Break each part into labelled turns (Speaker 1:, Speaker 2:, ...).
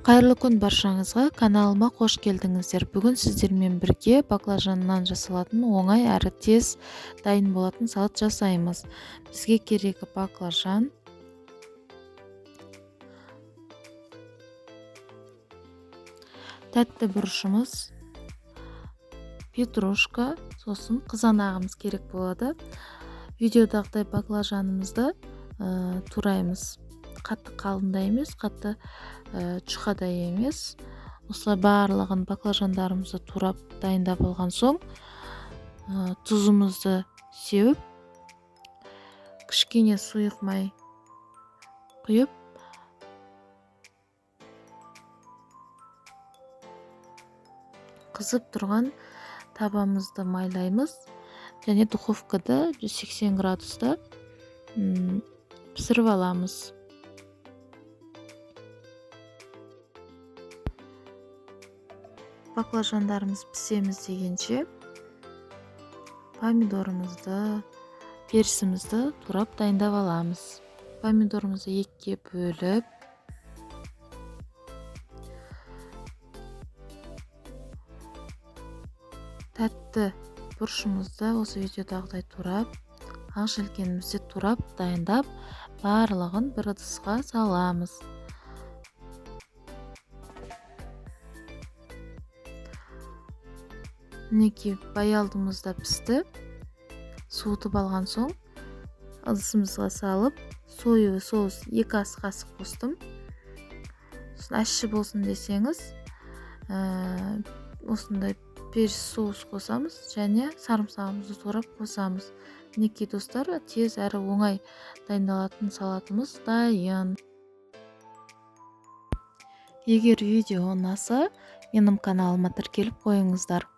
Speaker 1: Қайырлы күн баршаңызға, каналыма қош келдіңіздер. Бүгін сіздермен бірге баклажаннан жасалатын оңай әрі тез дайын болатын салат жасаймыз. Бізге керегі баклажан, тәтті бұрышымыз, петрушка, сосын қызанағымыз керек болады. Видеодағыдай баклажанымызды тураймыз. Қатты қалында емес, қатты жұқада емес. Осылай барлығын баклажандарымызды турап дайындап алған соң, тұзымызды сеуіп, кішкене сұйық май құйып, қызып тұрған табамызды майлаймыз және духовкада 180 градуста пісіріп аламыз. Баклажандарымыз пісеміз дегенше помидорымызды, перісімізді турап дайындап аламыз. Помидорымызды екіге бөліп, тәтті бұрышымызды осы видеодағыдай турап, ақ желкенімізді турап дайындап, барлығын бір ыдысқа саламыз. Мінекей баялдымыз да пісті. Суытып алған соң ыдысымызға салып, соевый соус 2 ас қасық қостым. Сосын ащы болсын десеңіз, осындай періс соус қосамыз және сарымсағымызды турап қосамыз. Мінекей достар, тез әрі оңай дайындалатын салатымыз дайын. Егер видео ұнаса, менің каналыма тіркеліп қойыңыздар.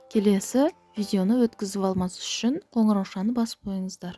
Speaker 1: Келесі видеоны өткізіп алмас үшін қоңыраушаны басып қойыңыздар.